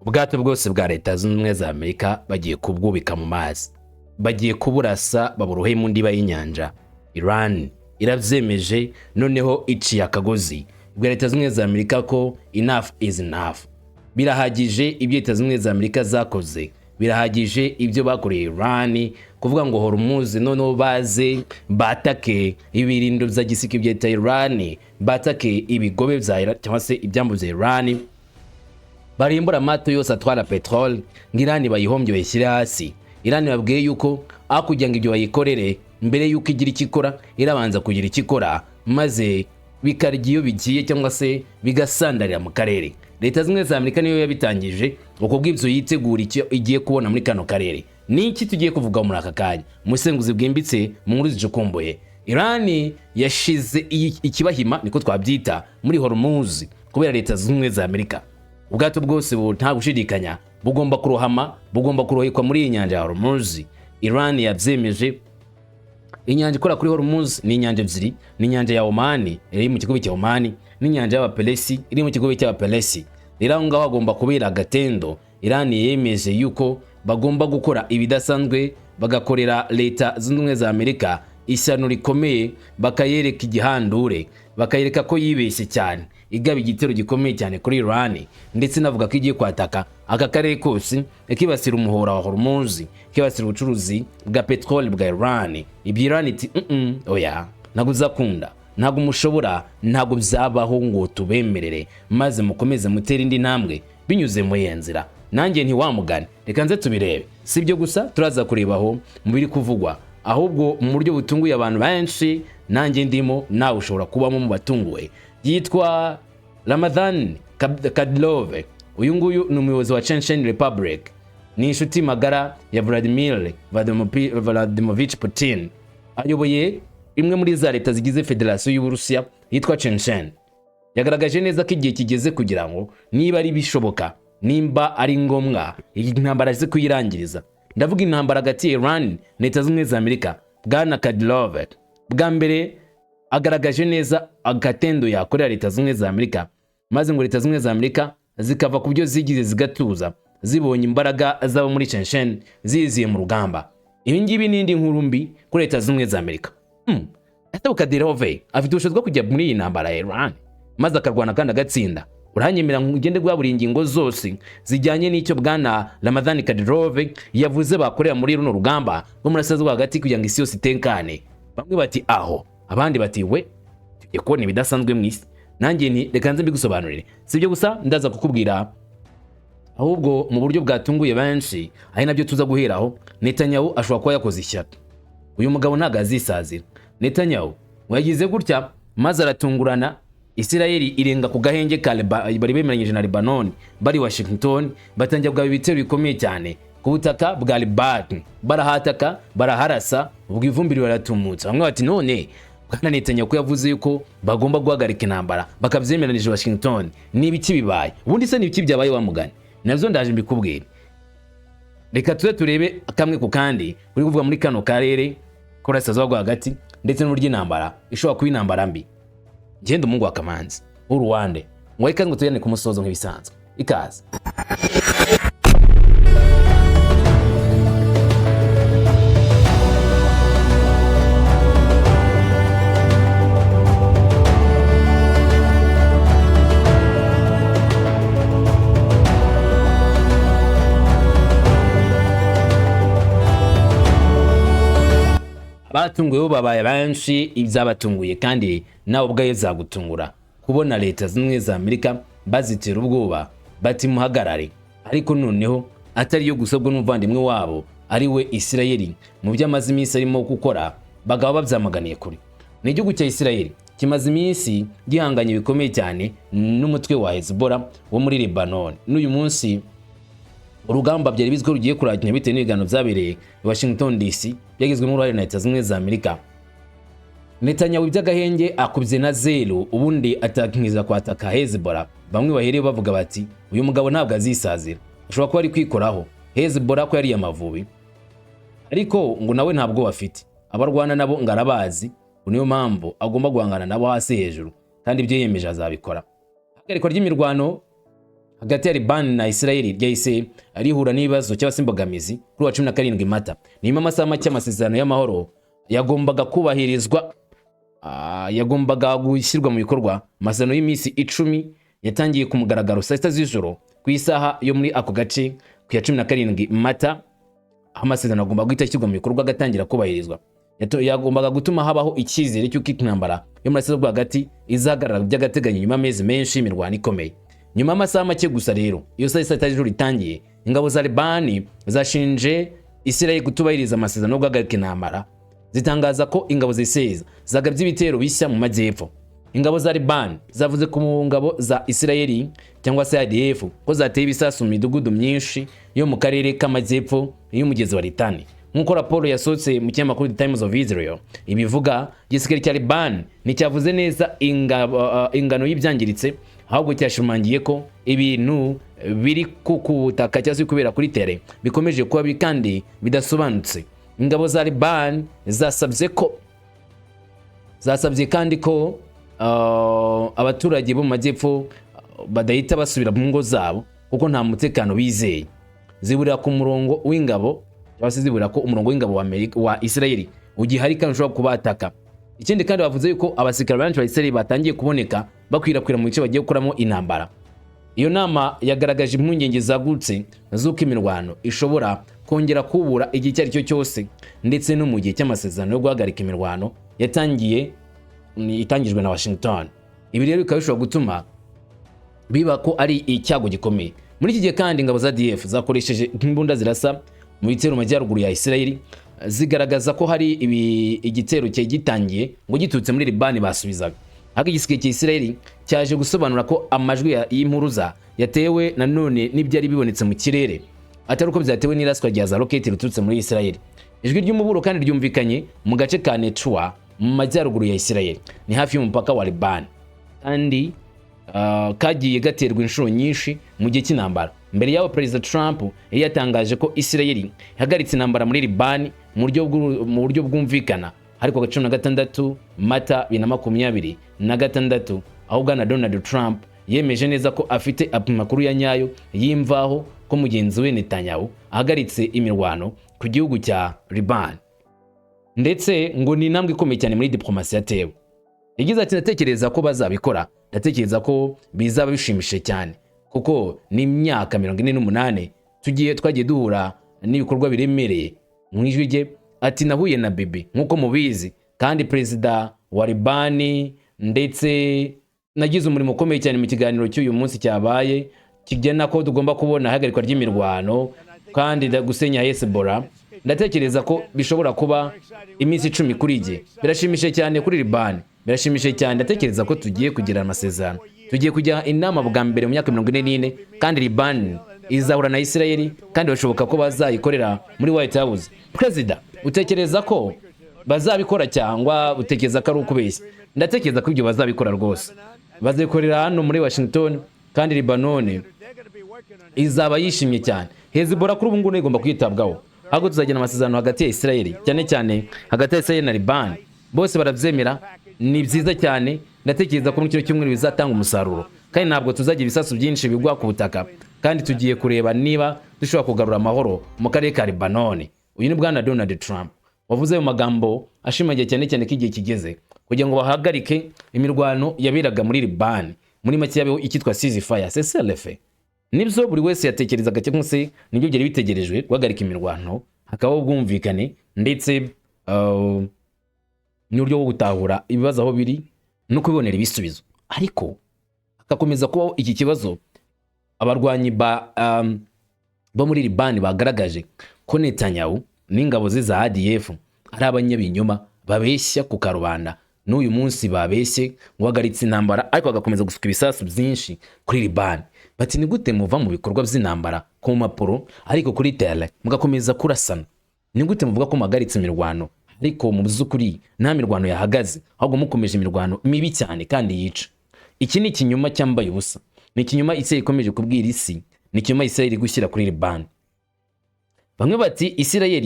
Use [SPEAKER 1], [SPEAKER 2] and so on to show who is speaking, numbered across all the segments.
[SPEAKER 1] Ubwato bwose bwa Leta Zunze Ubumwe za Amerika bagiye kubwubika mu mazi, bagiye kuburasa baburohe mu ndiba y'inyanja. Iran irabyemeje, noneho iciye akagozi bwa Leta Zunze Ubumwe za Amerika ko enough is enough, birahagije ibyo Leta Zunze Ubumwe za Amerika zakoze, birahagije ibyo bakoreye Iran, kuvuga ngo Hormuz noneho baze batake ibirindo bya gisirikare bya leta ya Iran, batake ibigobe bya Iran cyangwa se ibyambu bya Iran, barimbura amato yose atwara peteroli, ngo Iran bayihombye bayishyire hasi. Iran babwiye yuko aho kugira ngo ibyo bayikorere, mbere yuko igira icyo ikora irabanza kugira icyo ikora, maze bikarya iyo bigiye cyangwa se bigasandarira mu karere. Leta Zimwe za Amerika niyo yabitangije, uko bw'ibyo yitegura icyo igiye kubona muri kano karere. Ni iki tugiye kuvuga muri aka kanya? Umusenguzi bwimbitse mu nkuru zicukumbuye. Iran yashize ikibahima, niko twabyita, muri Hormuz kubera Leta Zunze Ubumwe za Amerika. Ubwato bwose ubu nta gushidikanya bugomba kurohama, bugomba kurohekwa muri iyi nyanja ya Hormuz. Iran yabyemeje. Inyanja ikora kuri Hormuz ni inyanja ebyiri: ni inyanja ya Oman iri mu kigobe cya Oman, n'inyanja y'Abaperesi iri mu kigobe cy'Abaperesi. Rero aho ngaho hagomba kubera agatendo. Iran yemeje yuko bagomba gukora ibidasanzwe, bagakorera Leta Zunze Ubumwe za Amerika ishyano rikomeye, bakayereka igihandure, bakayereka ko yibeshye cyane igaba igitero gikomeye cyane kuri Iran, ndetse inavuga ko igiye kwataka aka karere kose, ikibasira umuhora wa Hormuz, ikibasira ubucuruzi bwa peteroli bwa Iran. Ibyo Iran iti "Oya, ntabwo uzakunda, ntabwo mushobora, ntabwo byabaho ngo tubemerere maze mukomeze mutere indi ntambwe binyuze muri iyo nzira." Nanjye ntiwamugane, reka nze tubirebe. Si ibyo gusa turaza kurebaho mu biri kuvugwa, ahubwo mu buryo butunguye abantu benshi, nanjye ndimo, nawe ushobora kubamo mu batunguwe. Yitwa Ramadhan Kadyrov. Uyu nguyu ni umuyobozi wa Chechen Republic, ni inshuti magara ya Vladimir Vladimirovich Putin. Ayoboye imwe muri za leta zigize Federasiyo y'Uburusiya yitwa Chechen. Yagaragaje neza ko igihe kigeze kugira ngo niba ari bishoboka, nimba ari ngombwa, iyi ntambara aze kuyirangiriza. Ndavuga intambara hagati ya Iran na Leta Zunze Ubumwe za Amerika. Bwana Kadyrov bwa mbere agaragaje neza agatendo yakorera Leta Zunze Ubumwe za Amerika, maze ngo Leta Zunze Ubumwe za Amerika zikava ku byo zigize zigatuza, zibonye imbaraga z'abo muri Chechen ziziye mu rugamba. Ibi ngibi ni indi nkuru mbi kuri Leta Zunze Ubumwe za Amerika. Ese Kadyrov afite ubushobozi bwo kujya muri iyi ntambara ya Iran maze akarwana kandi agatsinda? Uranyemera ngende guha buri ngingo zose zijyanye n'icyo bwana Ramadhan Kadyrov yavuze bakorera muri runo rugamba rwo muri Burasirazuba hagati kugira ngo isi yose itekane? Bamwe bati aho, abandi bati we, tugiye kubona ibidasanzwe mu isi. Nanjye nti reka nze mbigusobanurire. Si ibyo gusa ndaza kukubwira, ahubwo mu buryo bwatunguye benshi, ari nabyo tuza guheraho, Netanyahu ashobora kuba yakoze ishyaka. Uyu mugabo ntabwo azisazira. Netanyahu ngo yagize gutya maze aratungurana, Isirayeli irenga ku gahenge ka bari bemeranyije na Lebanon. Bari Washington, batangira kugaba ibitero bikomeye cyane ku butaka bwa Lebanon, barahataka, baraharasa, ubwo ivumbi riratumutse. Bamwe bati none bwana Netanyahu ko yavuze yuko bagomba guhagarika intambara, bakabyemeranije Washington, ni ibiki bibaye? Ubundi se ni ibiki byabaye? Wa mugani nabyo ndaje mbikubwire. Reka tuze turebe kamwe ku kandi uri kuvuga muri kano karere k'Uburasirazuba bwo hagati, ndetse n'uburyo intambara ishobora kuba intambara mbi. Ngende umuhungu wa Kamanzi w'uruwande ngo reka ngo tujyane ku musozo nk'ibisanzwe. Ikaze. Abatunguwe bo babaye benshi. Ibyabatunguye kandi nawe ubwayo zagutungura kubona Leta Zimwe za Amerika bazitera ubwoba bati muhagarare, ariko noneho atari yo gusa, ubwo n'umuvandimwe wabo ari we Isirayeli, mu byo amaze iminsi arimo gukora bakaba babyamaganiye kure. Ni igihugu cya Isirayeli kimaze iminsi gihanganye bikomeye cyane n'umutwe wa Hezbollah wo muri Lebanon. N'uyu munsi urugamba byari bizwi ko rugiye kurangira bitewe n'ibiganiro byabereye i Washington DC byagizwemo uruhare na Leta Zimwe za Amerika. Netanyahu iby'agahenge akubye na zeru, ubundi atakingiza kwataka Hezbollah. Bamwe bahereye bavuga bati uyu mugabo ntabwo azisazira, ashobora kuba ari kwikoraho Hezbollah ko yariye Amavubi, ariko ngo nawe ntabwo bafite abarwana nabo ngo arabazi, ngo niyo mpamvu agomba guhangana nabo hasi hejuru, kandi ibyo yiyemeje azabikora. Ihagarikwa ry'imirwano hagati ya Liban na Israel ryahise rihura n'ibibazo cyangwa se imbogamizi kuri wa 17 Mata. Nyuma amasaha make amasezerano y'amahoro yagombaga kubahirizwa, yagombaga gushyirwa mu bikorwa. Amasezerano y'iminsi 10 yatangiye ku mugaragaro saa 6 z'ijoro ku isaha yo muri ako gace ku ya 17 Mata, aho amasezerano agomba guhita ashyirwa mu bikorwa, agatangira kubahirizwa. Yagombaga gutuma habaho icyizere cy'uko intambara yo muri Burasirazuba bwo hagati izahagarara by'agateganyo nyuma y'amezi menshi y'imirwano ikomeye. Nyuma y'amasaha make gusa rero iyo saa 6 z'ijoro itangiye, ingabo za Libani zashinje Israel kutubahiriza amasezerano yo guhagarika intambara, zitangaza ko ingabo za Israel zagabye ibitero bishya mu majyepfo. Ingabo za Liban zavuze ku ngabo za Israel cyangwa se IDF ko zateye ibisasu mu midugudu myinshi yo mu karere k'amajyepfo y'umugezi wa Litani. Nk'uko raporo yasohotse mu kinyamakuru The Times of Israel ibivuga, igisirikare cya Liban nticyavuze neza ingano y'ibyangiritse, ahubwo cyashimangiye ko ibintu biri ku butaka cyangwa se kubera kuri terrain bikomeje kuba bibi kandi bidasobanutse. Ingabo za Liban zasabye kandi ko abaturage bo mu majyepfo badahita basubira mu ngo zabo kuko nta mutekano bizeye. Ziburira ku murongo w'ingabo cyangwa se ziburira ko umurongo w'ingabo wa Amerika, wa Israel ugihari kandi ushobora kubataka. Ikindi kandi, bavuze yuko abasirikare benshi ba Israel batangiye kuboneka bakwirakwira mu bice bagiye gukoramo intambara. Iyo nama yagaragaje impungenge zagutse z'uko imirwano ishobora kongera kubura igihe icyo ari cyo cyose, ndetse no mu gihe cy'amasezerano yo guhagarika imirwano yatangiye itangijwe na Washington. Ibi rero bikaba bishobora gutuma biba ko ari icyago gikomeye. Muri iki gihe kandi, ingabo za IDF zakoresheje imbunda zirasa mu bitero mu majyaruguru ya Israel, zigaragaza ko hari igitero cyari gitangiye ngo giturutse muri Libani basubizaga. Ariko igisirikare cya Israel cyaje gusobanura ko amajwi y'impuruza yatewe nanone n'ibyari bibonetse mu kirere, atari uko byatewe n'iraswa rya za roketi riturutse muri Israel. Ijwi ry'umuburo kandi ryumvikanye mu gace ka Netua mu majyaruguru ya Israel, ni hafi y'umupaka wa Liban, kandi kagiye gaterwa inshuro nyinshi mu gihe cy'intambara. Mbere y'aho, Perezida Trump yari yatangaje ko Israel ihagaritse intambara muri Liban mu buryo bwumvikana, ariko ku 16 Mata 2026, aho bwana Donald Trump yemeje neza ko afite amakuru ya nyayo y'imvaho ko mugenzi we Netanyahu ahagaritse imirwano ku gihugu cya Liban, ndetse ngo ni intambwe ikomeye cyane muri diplomasi yatewe. Yagize ati: "Ndatekereza ko bazabikora, ndatekereza ko bizaba bishimishije cyane, kuko ni imyaka 48 twagiye duhura n'ibikorwa biremereye." Mu ijwi rye ati: "Nahuye na Bibi nk'uko mubizi, kandi perezida wa Libani, ndetse nagize umurimo ukomeye cyane mu kiganiro cy'uyu munsi cyabaye kigena ko tugomba kubona ihagarikwa ry'imirwano kandi gusenya Hezbollah. Ndatekereza ko bishobora kuba iminsi 10 kuri jye. Birashimishije cyane kuri Libani, birashimishije cyane. Ndatekereza ko tugiye kugira amasezerano, tugiye kujya inama bwa mbere mu myaka 44, kandi Libani izahura na Israel, kandi bashoboka ko bazayikorera muri White House. Perezida, utekereza ko bazabikora cyangwa utekereza ko ari ukubeshya? Ndatekereza ko ibyo bazabikora rwose, bazabikorera hano muri Washington, kandi Libanone izaba yishimye cyane. Hezbollah kuri ubu ngubu igomba kwitabwaho, ahubwo tuzagira amasezerano hagati ya Israel, cyane cyane hagati ya Israel na Liban, bose barabyemera, ni byiza cyane. Ndatekereza ko muri kino cyumweru bizatanga umusaruro, kandi ntabwo tuzagira ibisasu byinshi bigwa ku butaka, kandi tugiye kureba niba dushobora kugarura amahoro mu karere ka Libanone." Uyu ni bwana Donald Trump wavuze ayo magambo, ashimangira cyane cyane ko igihe kigeze kugira ngo bahagarike imirwano yaberaga muri Liban, muri make yabeho icyitwa ceasefire, cessez-le-feu. Nibyo buri wese yatekerezaga cyangwa se nibyo byari bitegerejwe, guhagarika imirwano, hakabaho ubwumvikane ndetse n'uburyo bwo gutahura ibibazo aho biri no kubibonera ibisubizo. Ariko hagakomeza kubaho iki kibazo abarwanyi bo muri Libani bagaragaje ko Netanyahu n'ingabo ze za IDF ari abanyabinyoma, babeshya ku karubanda. N'uyu munsi babeshye ngo bahagaritse intambara, ariko bagakomeza gusuka ibisasu byinshi kuri Libani. Bati: "Ni gute muva mu bikorwa by'intambara ku mpapuro, ariko kuri terrain mugakomeza kurasana? Ni gute muvuga ko muhagaritse imirwano, ariko mu by'ukuri nta mirwano yahagaze, ahubwo mukomeje imirwano mibi cyane kandi yica?" Iki ni ikinyoma cyambaye ubusa, ni ikinyoma Israel ikomeje kubwira isi, ni ikinyoma Israel iri gushyira kuri Libani. Bamwe bati: "Israel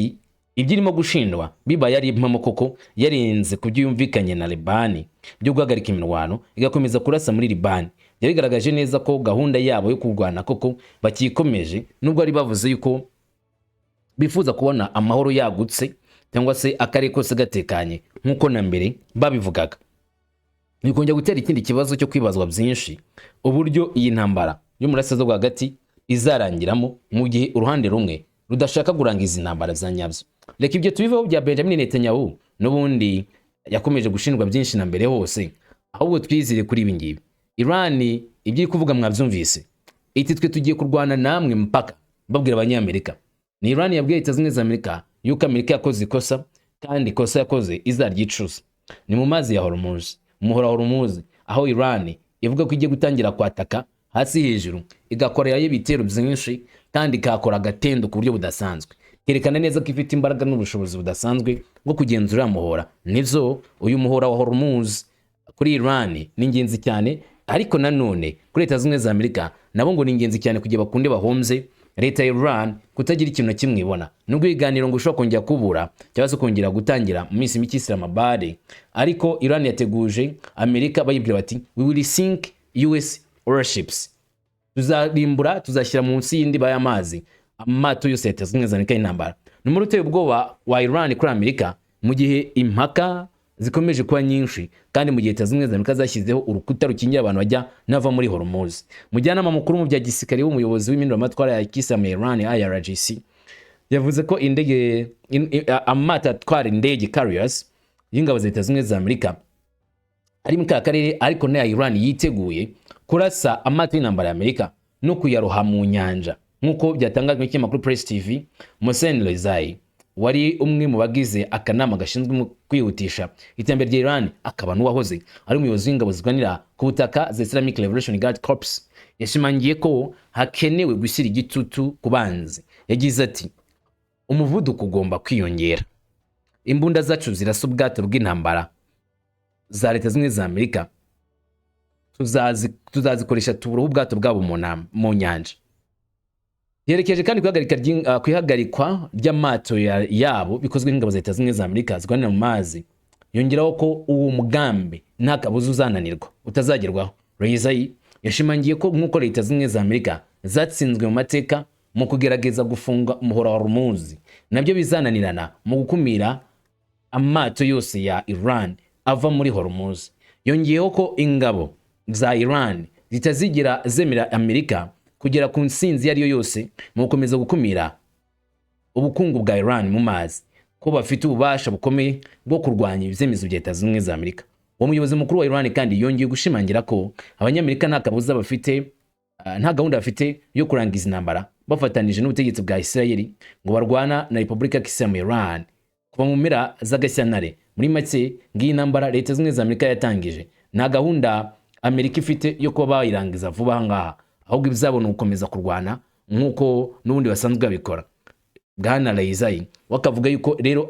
[SPEAKER 1] ibyo irimo gushindwa bibaye ari impamo koko yarenze ku byo yumvikanye na Libani byo guhagarika imirwano, igakomeza kurasa muri Libani." Yabigaragaje neza ko gahunda yabo yo kurwana koko bakiyikomeje, nubwo bari bavuze yuko bifuza kubona amahoro yagutse cyangwa se akarere kose gatekanye nk'uko na mbere babivugaga. Bikongera gutera ikindi kibazo cyo kwibazwa byinshi uburyo iyi ntambara yo mu Burasirazuba hagati izarangiramo, mu gihe uruhande rumwe rudashaka kurangiza intambara za nyabyo. Reka ibyo tubiveho bya Benjamin Netanyahu, n'ubundi yakomeje gushinjwa byinshi na mbere hose, ahubwo twizire kuri ibi ngibi. Iran ibyo iri kuvuga mwabyumvise, iti: "Twe tugiye kurwana namwe mpaka." Babwira Abanyamerika, ni Iran yabwiye Leta Zunze Ubumwe za Amerika yuko Amerika yakoze ikosa, kandi ikosa yakoze izaryicuza. Ni mu mazi ya Hormuz, umuhora wa Hormuz, aho Iran ivuga ko igiye gutangira kwataka hasi hejuru, igakorerayo ibitero byinshi kandi ikahakora agatendo ku buryo budasanzwe, kerekana neza ko ifite imbaraga n'ubushobozi budasanzwe bwo kugenzura uriya muhora. Nibyo, uyu muhora wa Hormuz kuri Iran ni ingenzi cyane, ariko nanone kuri Leta Zunze Ubumwe za Amerika nabo ngo ni ingenzi cyane kugira bakunde bahombye leta ya Iran kutagira ikintu na kimwe ibona. Nubwo ibiganiro ngo ushobora kongera kubura cyangwa se kongera gutangira mu minsi mike Islamabad, ariko Iran yateguje Amerika, bayibwira bati: "We will sink US warships", tuzarimbura, tuzashyira munsi y'indiba y'amazi amato yose ya Leta Zunze Ubumwe za Amerika y'intambara. Ni umuri uteye ubwoba wa Iran kuri Amerika, mu gihe impaka zikomeje kuba nyinshi, kandi mu gihe Leta Zunze Ubumwe za Amerika zashyizeho urukuta rukingira abantu bajya n'ava muri Hormuz. Mujyanama mukuru mu bya gisirikare w'umuyobozi w'impinduramatwara ya kisilamu ya Iran, IRGC, yavuze ko indege amato atwara indege, carriers, y'ingabo za Leta Zunze Ubumwe za Amerika ari muri ka karere, ariko n'aya Iran yiteguye kurasa amato y'intambara ya Amerika no kuyaroha mu nyanja, nk'uko byatangajwe n'ikinyamakuru Press TV. Mohsen Rezai, wari umwe mu bagize akanama gashinzwe mu kwihutisha iterambere rya Iran, akaba n'uwahoze ari umuyobozi w'ingabo zirwanira ku butaka za Islamic Revolution Guard Corps, yashimangiye ko hakenewe gushyira igitutu ku banzi. Yagize ati: "Umuvuduko ugomba kwiyongera. Imbunda zacu zirasa ubwato bw'intambara za Leta Zimwe za Amerika, tuzazikoresha tuburohe ubwato bwabo mu nyanja." Yerekeje kandi ku ihagarikwa ry'amato yabo bikozwe n'ingabo za Leta Zimwe za Amerika zirwanira mu mazi, yongeraho ko uwo mugambi nta kabuza uzananirwa, utazagerwaho. Rezai yashimangiye ko nk'uko Leta Zimwe za Amerika zatsinzwe mu mateka mu kugerageza gufunga umuhora wa Hormuz, nabyo bizananirana mu gukumira amato yose ya Iran ava muri Hormuz. Yongeyeho ko ingabo za Iran zitazigera zemera Amerika kugera ku ntsinzi iyo ari yo yose mu gukomeza gukumira ubukungu bwa Iran mu mazi, ko bafite ububasha bukomeye bwo kurwanya ibyemezo bya Leta Zunze Ubumwe za Amerika. Uwo muyobozi mukuru wa Iran kandi yongeye gushimangira ko Abanyamerika nta kabuza bafite, nta gahunda bafite yo kurangiza intambara bafatanije n'ubutegetsi bwa Israel ngo barwana na Repubulika ya Kisilamu ya Iran kuva mu mpera z'Agashyantare. Muri make, ngiyi intambara Leta Zunze Ubumwe za Amerika yatangije, nta gahunda Amerika ifite yo kuba bayirangiza vuba aha ngaha, ahubwo ibizabo ni ugukomeza kurwana nk'uko n'ubundi basanzwe babikora. Bwana Rezai we akavuga yuko rero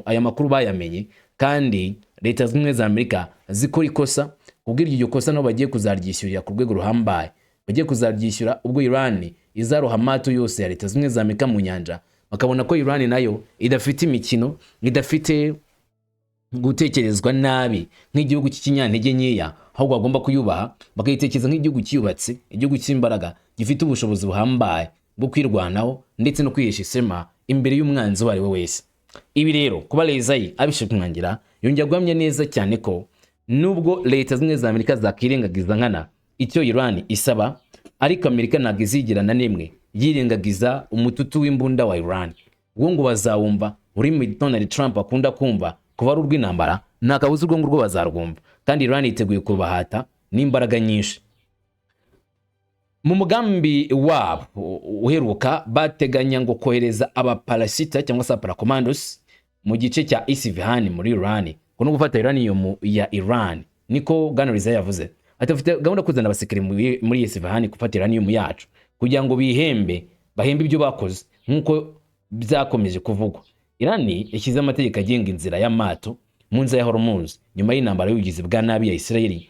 [SPEAKER 1] aya makuru bayamenye, kandi Leta Zunze Ubumwe za Amerika zikora ikosa, kubwo iryo kosa nabo bagiye kuzaryishyurira ku rwego ruhambaye. Bagiye kuzaryishyura ubwo Iran izaroha amato yose ya Leta Zunze Ubumwe za Amerika mu nyanja, bakabona ko Iran nayo idafite imikino, idafite gutekerezwa nabi nk'igihugu cy'ikinyantege nkeya, ahubwo bagomba kuyubaha, bakayitekereza nk'igihugu cyiyubatse, igihugu cy'imbaraga, gifite ubushobozi buhambaye bwo kwirwanaho ndetse no kwihesha ishema imbere y'umwanzi uwo ari we wese. Ibi rero kuba Rezai abishimangira, yongera guhamya neza cyane ko nubwo Leta Zimwe za Amerika zakirengagiza nkana icyo Iran isaba, ariko Amerika ntabwo izigera na nimwe yirengagiza umututu w'imbunda wa Iran. Ubwo ngo bazawumva ururimi Donald Trump akunda kumva kuva ari urw'intambara, nta kabuza urwo ngurwo bazarwumva, kandi Iran yiteguye kubahata n'imbaraga nyinshi. Mu mugambi wabo uheruka, bateganya ngo kohereza abaparasita cyangwa se abaparakomandos mu gice cya Isfahan muri Iran, ngo no gufata uranium ya Iran. Niko Bwana Rezai yavuze, ati: "Bafite gahunda yo kuzana abasirikare muri Isfahan gufata uranium yacu kugira ngo bihembe, bahembe ibyo bakoze." Nk'uko byakomeje kuvugwa, Iran yashyizeho amategeko agenga inzira y'amato mu nzira ya Hormuz nyuma y'intambara y'ubugizi bwa nabi ya Israel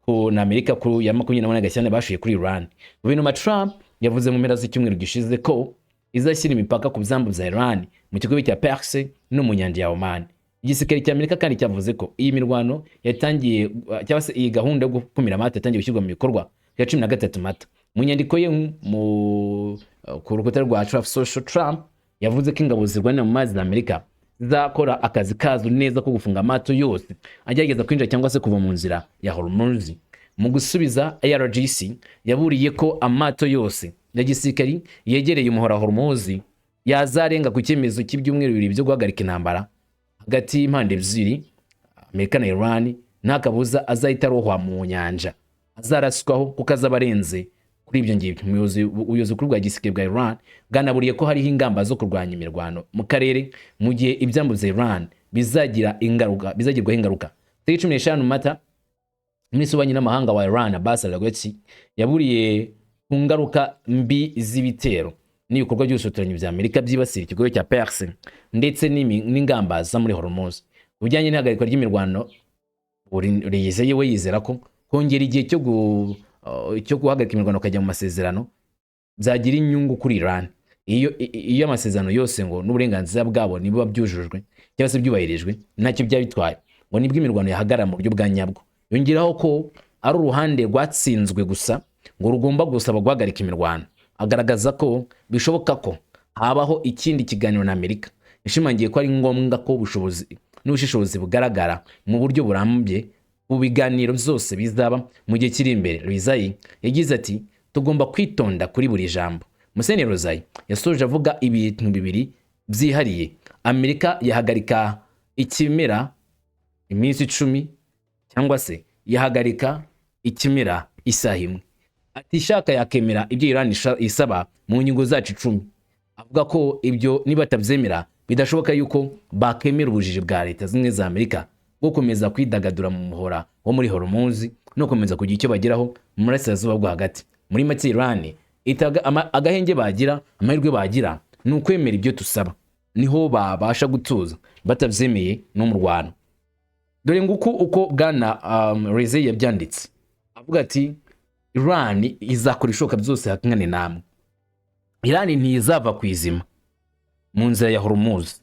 [SPEAKER 1] ku na Amerika ku ya 28 Gashyantare bashuye kuri Iran. Guverinoma Trump yavuze mu mpera z'icyumweru gishize ko izashyira imipaka ku byambu bya Iran mu kigobe cya Perse no mu nyanja ya Oman. Igisirikare cya Amerika kandi cyavuze ko iyi mirwano yatangiye, cyangwa se iyi gahunda yo gukumira amato yatangiye gushyirwa mu bikorwa. Ya 13 Mata, mu nyandiko ye mu ku rukuta rwa Truth Social, Trump yavuze ko ingabo zirwanira mu mazi za Amerika zizakora akazi kazo neza ko gufunga amato yose agerageza kwinjira cyangwa se kuva mu nzira ya Hormuz. Mu gusubiza, IRGC yaburiye ko amato yose ya gisirikari yegereye umuhora Hormuz yazarenga ku cyemezo cy'ibyumweru 2 byo guhagarika intambara hagati y'impande ebyiri, Amerika na Iran, nta kabuza azahita arohwa mu nyanja, azaraswaho kuko azaba arenze kuri ibyo ngibyo. Ubuyobozi bukuru bwa gisirikare bwa Iran bwanaburiye ko hariho ingamba zo kurwanya imirwano mu karere mu gihe ibyambu bya Iran bizagira ingaruka, bizagirwaho ingaruka. Tariki 15 Mata, Minisitiri w'ububanyi n'amahanga wa Iran, Abbas Araghchi, yaburiye ku ngaruka mbi z'ibitero n'ibikorwa by'ubushotoranyi bya Amerika byibasira ikigobe cya Perse ndetse n'ingamba za muri Hormuz. Ku bijyanye n'ihagarikwa ry'imirwano, Rizeye we yizera ko kongera igihe cyo guhagarika imirwano ukajya mu masezerano byagira inyungu kuri Iran. Iyo amasezerano yose ngo n'uburenganzira bwabo niba byujujwe cyangwa se byubahirijwe, ntacyo byaba bitwaye, ngo nibwo imirwano yahagarara mu buryo bwa nyabwo. Yongeraho ko ari uruhande rwatsinzwe gusa ngo rugomba gusaba guhagarika imirwano. Agaragaza ko bishoboka ko habaho ikindi kiganiro na Amerika. Yashimangiye ko ari ngombwa ko ubushobozi n'ubushishozi bugaragara mu buryo burambye mu biganiro byose bizaba mu gihe kiri imbere. Rezaei yagize ati: "Tugomba kwitonda kuri buri jambo." Musenyeri Rezaei yasoje avuga ibintu bibiri byihariye: Amerika yahagarika ikimera iminsi 10 cyangwa se yahagarika ikimera isaha imwe. Ati: "Ishaka yakemera ibyo Iran isaba mu ngingo zacu 10." Avuga ko ibyo nibatabyemera bidashoboka yuko bakemera ubujiji bwa Leta Zimwe za Amerika bwo gukomeza kwidagadura mu muhora wo muri Hormuz no gukomeza kugira icyo bageraho mu Burasirazuba bwo Hagati. Muri make, Iran agahenge bagira, amahirwe bagira ni ukwemera ibyo tusaba, niho babasha gutuza. Batabyemeye no mu rwano. Dore nguku uko bwana Rezaei yabyanditse, avuga ati: "Iran izakora ibishoboka byose hakangane namwe. Iran ntizava ku izima mu nzira ya Hormuz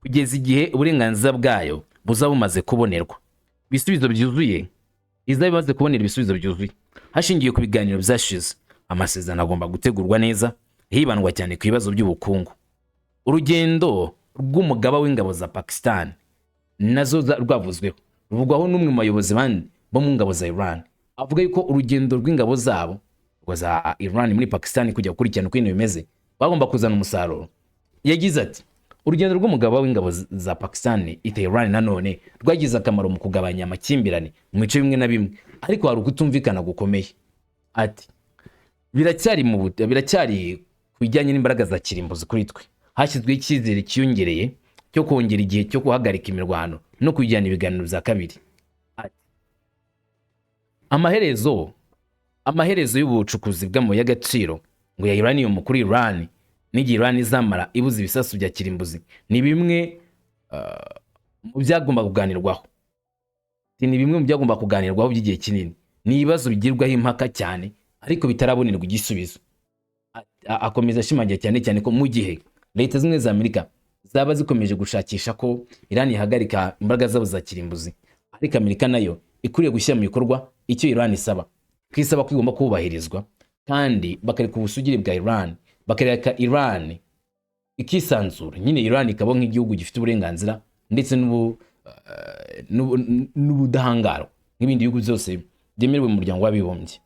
[SPEAKER 1] kugeza igihe uburenganzira bwayo buzaba bumaze kubonerwa ibisubizo byuzuye, izaba imaze kubonera ibisubizo byuzuye." Hashingiwe ku biganiro byashize, amasezerano agomba gutegurwa neza, hibandwa cyane ku bibazo by'ubukungu. Urugendo rw'umugaba w'ingabo za Pakistan nazo rwavuzweho, ruvugwaho n'umwe mu bayobozi bandi bo mu ngabo za Iran, avuga yuko urugendo rw'ingabo zabo rwa za Iran muri Pakistan kujya gukurikirana uko ibintu bimeze bagomba kuzana umusaruro. Yagize ati: "Urugendo rw'umugaba w'ingabo za Pakistan i Tehran nanone rwagize akamaro mu kugabanya amakimbirane mu bice bimwe na bimwe, ariko hari ukutumvikana gukomeye." Ati: "Biracyari ku bijyanye n'imbaraga za kirimbuzi. Kuri twe hashyizweho icyizere cyiyongereye cyo kongera igihe cyo guhagarika imirwano no kujyana ibiganiro bya kabiri." Ati: Amaherezo y'ubucukuzi bw'amabuye y'agaciro ngo ya uranium kuri Iran n'igihe Iran izamara ibuze ibisasu bya kirimbuzi ni bimwe mu byagomba kuganirwaho." Ati: "Ni bimwe mu byagomba kuganirwaho by'igihe kinini, ni ibibazo bigirwaho impaka cyane ariko bitarabonerwa igisubizo." Akomeza ashimangira cyane cyane ko mu gihe Leta Zimwe za Amerika zaba zikomeje gushakisha ko Iran ihagarika imbaraga zabo za kirimbuzi, ariko Amerika nayo ikwiriye gushyira mu bikorwa icyo Iran isaba, ko isaba ko igomba kubahirizwa kandi bakareka ubusugire bwa Iran, bakareka Iran ikisanzura nyine, Iran ikaba nk'igihugu gifite uburenganzira ndetse n'ubudahangarwa nk'ibindi bihugu byose byemerewe mu Muryango w'Abibumbye.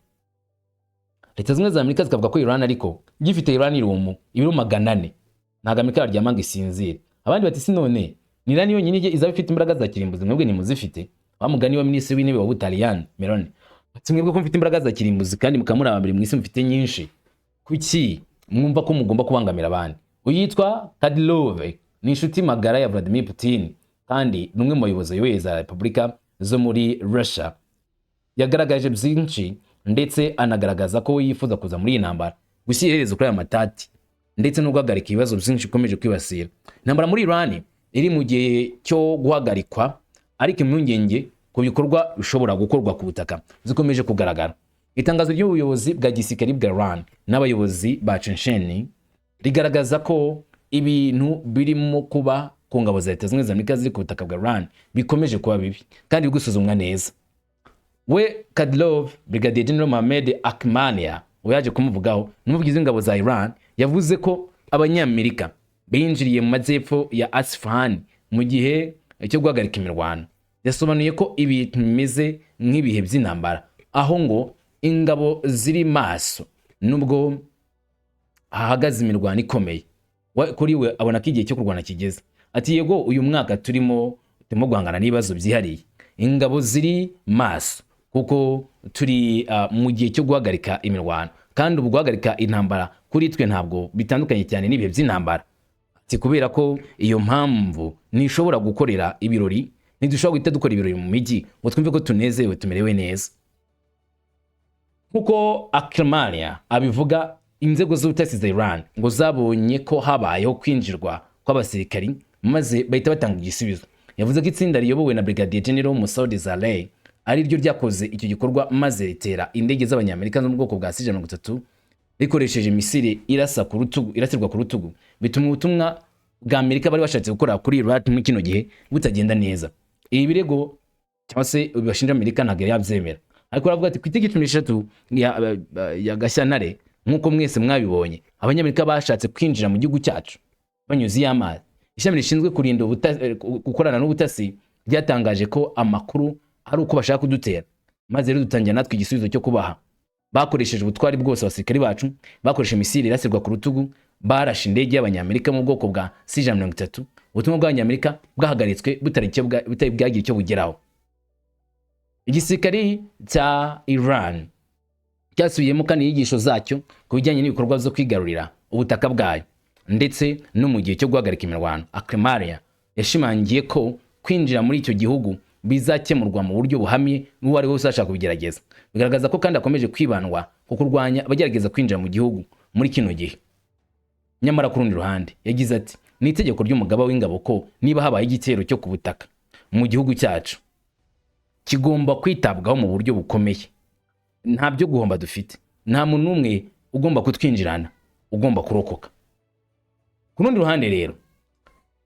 [SPEAKER 1] Leta Zimwe za Amerika zikavuga ko Iran ariko gifite uranium ibiro 400, ntabwo Amerika yaryama ngo isinzire. Abandi bati: "Si none ni Iran yonyine izaba ifite imbaraga za kirimbuzi, mwebwe ntimuzifite?" Wa mugani wa minisitiri w'intebe wa Butaliyani Meloni ati: "Mwebwe ko mufite imbaraga za kirimbuzi kandi mukaba muri aba mbere mu isi mufite nyinshi, kuki mwumva ko mugomba kubangamira abandi?" Uyitwa Kadyrov ni inshuti magara ya Vladimir Putin kandi ni umwe mu bayobozi bayoboye za repubulika zo muri Russia. Yagaragaje byinshi ndetse anagaragaza ko we yifuza kuza muri iyi ntambara, gushyira iherezo kuri aya matati ndetse no guhagarika ibibazo byinshi bikomeje kwibasira. Intambara muri Iran iri mu gihe cyo guhagarikwa, ariko impungenge ku bikorwa bishobora gukorwa ku butaka zikomeje kugaragara. Itangazo ry'ubuyobozi bwa gisirikari bwa Iran n'abayobozi ba Chechnya rigaragaza ko ibintu birimo kuba ku ngabo za Leta Zunze Ubumwe za Amerika ziri ku butaka bwa Iran bikomeje kuba bibi kandi biri gusuzumwa neza. We Kadyrov, Brigadier General Mohamed Akmania, we yaje kumuvugaho, n'umuvugizi w'ingabo za Iran, yavuze ko Abanyamerika binjiriye mu majyepfo ya Asfahan mu gihe cyo guhagarika imirwano. Yasobanuye ko ibintu bimeze nk'ibihe by'intambara, aho ngo ingabo ziri maso nubwo hahagaze imirwano ikomeye. Kuri we abona ko igihe cyo kurwana kigeze. Ati: "Yego, uyu mwaka turimo guhangana n'ibibazo byihariye. Ingabo ziri maso kuko turi mu gihe cyo guhagarika imirwano, kandi ubu guhagarika intambara kuri twe ntabwo bitandukanye cyane n'ibihe by'intambara." Ati: "Kubera ko iyo mpamvu ntishobora gukorera ibirori, ntidushobora guhita dukora ibirori mu mijyi ngo twumve ko tunezerewe, tumerewe neza." Nk'uko Akramania abivuga, inzego z'ubutasi za Iran ngo zabonye ko habayeho kwinjirwa kw'abasirikari, maze bahita batanga igisubizo. Yavuze ko itsinda riyobowe na Brigadier General Masoud Zaleh ari ryo ryakoze icyo gikorwa, maze ritera indege z'Abanyamerika zo mu bwoko bwa C-30 rikoresheje misile irasa ku rutugu, irasirwa ku rutugu, bituma ubutumwa bwa Amerika bari bashatse gukora kuri Iraq muri kino gihe butagenda neza. Ibi birego cyangwa se bashinja Amerika ntabwo yari yabyemera, ariko aravuga ati: "Ku itariki 13 ya Gashyantare, nk'uko mwese mwabibonye, Abanyamerika bashatse kwinjira mu gihugu cyacu banyuze iy'amazi. Ishami rishinzwe kurinda gukorana n'ubutasi ryatangaje ko amakuru ari uko bashaka kudutera, maze rero dutangira natwe igisubizo cyo kubaha. Bakoresheje ubutwari bwose, abasirikari bacu bakoresheje misile irasirwa ku rutugu, barashe indege y'Abanyamerika mu bwoko bwa C-30. Ubutumwa bw'Abanyamerika bwahagaritswe butari bwagira icyo bugeraho." Igisirikari cya Iran cyasubiyemo kandi inyigisho zacyo ku bijyanye n'ibikorwa byo kwigarurira ubutaka bwayo ndetse no mu gihe cyo guhagarika imirwano. Akremaria yashimangiye ko kwinjira muri icyo gihugu bizakemurwa mu buryo buhamye n'uwo ari we wese uzashaka kubigerageza. Bigaragaza ko kandi akomeje kwibandwa ku kurwanya abagerageza kwinjira mu gihugu muri kino gihe. Nyamara ku rundi ruhande yagize ati: "Ni itegeko ry'umugaba w'ingabo ko niba habaye igitero cyo ku butaka mu gihugu cyacu, kigomba kwitabwaho mu buryo bukomeye. Nta byo guhomba dufite, nta muntu n'umwe ugomba kutwinjirana ugomba kurokoka." Ku rundi ruhande rero,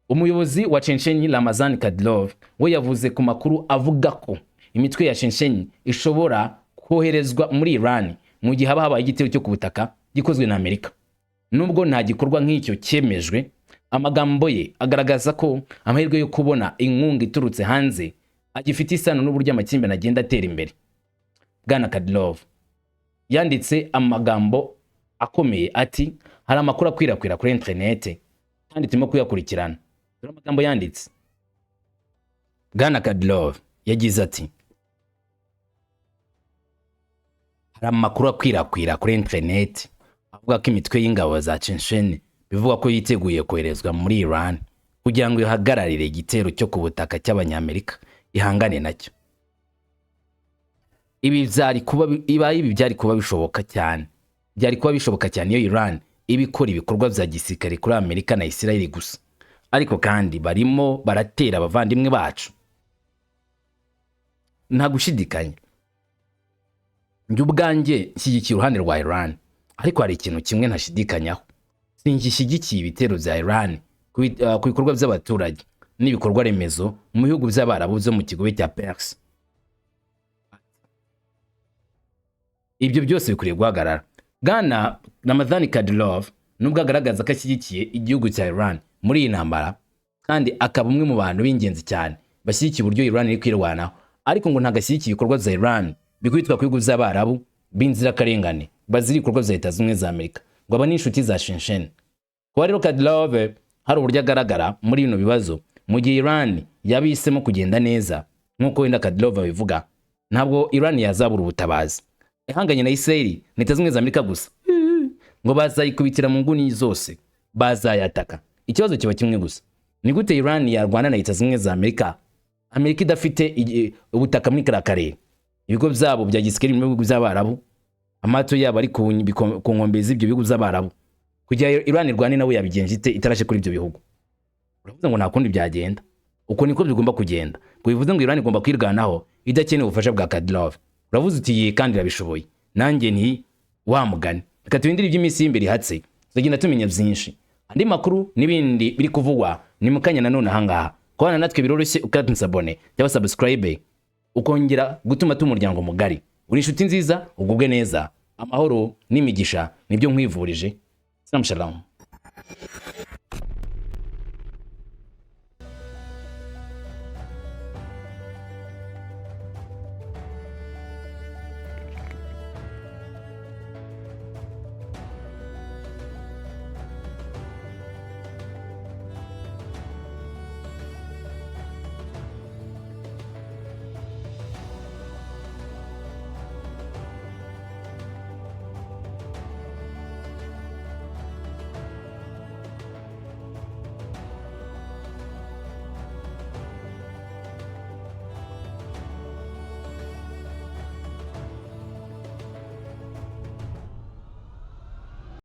[SPEAKER 1] umuyobozi wa Chechenye Ramazan Kadyrov we yavuze ku makuru avuga ko imitwe ya Chechenye ishobora koherezwa muri Iran mu gihe haba habaye igitero cyo ku butaka gikozwe na Amerika. Nubwo nta gikorwa nk'icyo cyemejwe, amagambo ye agaragaza ko amahirwe yo kubona inkunga iturutse hanze agifite isano n'uburyo amakimbirane agenda atera imbere. Bwana Kadyrov yanditse amagambo akomeye ati: "Hari amakuru akwirakwira kuri interinete kandi turimo kuyakurikirana." Dore amagambo yanditse. Bwana Kadyrov yagize ati: "Hari amakuru akwirakwira kuri interineti avuga ko imitwe y'ingabo za Chechnya bivugwa ko yiteguye koherezwa muri Iran kugira ngo ihagararire igitero cyo ku butaka cy'Abanyamerika, ihangane nacyo. Ibi byari kuba bishoboka cyane, byari kuba bishoboka cyane iyo Iran iba ikora ibikorwa bya gisirikare kuri Amerika na Israel gusa, ariko kandi barimo baratera abavandimwe bacu. Nta gushidikanya, njye ubwanjye nshyigikiye uruhande rwa Iran, ariko hari ikintu kimwe ntashidikanyaho: singishyigikiye ibitero bya Iran ku bikorwa by'abaturage n'ibikorwa remezo mu bihugu by'Abarabu byo mu kigobe cya Perse. Ibyo byose bikwiriye guhagarara." Bwana Ramazan Kadyrov, nubwo agaragaza ko ashyigikiye igihugu cya Iran muri iyi ntambara, kandi akaba umwe mu bantu b'ingenzi cyane bashyigikiye uburyo Iran iri kwirwanaho, ariko ngo ntabwo ashyigikiye ibikorwa bya Iran bikubitwa ku bihugu by'Abarabu b'inzirakarengane bazira ibikorwa bya Leta Zunze Ubumwe za Amerika, ngo aba n'inshuti za Chechnya. Kuba rero Kadyrov hari uburyo agaragara muri bino bibazo, mu gihe Iran yaba ihisemo kugenda neza nk'uko wenda Kadyrov abivuga, ntabwo Iran yazabura ubutabazi ihanganye na Israel na Leta Zunze Ubumwe za Amerika gusa, ngo bazayikubitira mu nguni zose, bazayataka. Ikibazo kiba kimwe gusa: ni gute Iran yarwana na Leta Zunze Ubumwe za Amerika, Amerika idafite ubutaka muri kariya karere, ibigo byabo bya gisirikare mu bihugu by'Abarabu, amato yabo ari ku nkombe z'ibyo bihugu by'Abarabu? Kugira Iran irwane nawe yabigenje ite itarashe kuri ibyo bihugu? Uravuze ngo nta kundi byagenda, uko niko bigomba kugenda. Ngo bivuze ngo Iran igomba kwirwanaho idakeneye ubufasha bwa Kadyrov. Uravuze uti: "Ye, kandi irabishoboye." Nanjye nti: "Wa mugani, reka turindire iby'iminsi y'imbere ihatse, tuzagenda tumenya byinshi." Andi makuru n'ibindi biri kuvugwa ni mu kanya nanone ahangaha. Kubana natwe biroroshye, ukanda s'abonner cyangwa subscribe. ukongera gutuma tuba umuryango mugari. Uri inshuti nziza, ugubwe neza, amahoro n'imigisha nibyo nkwivurije. Salam shalom.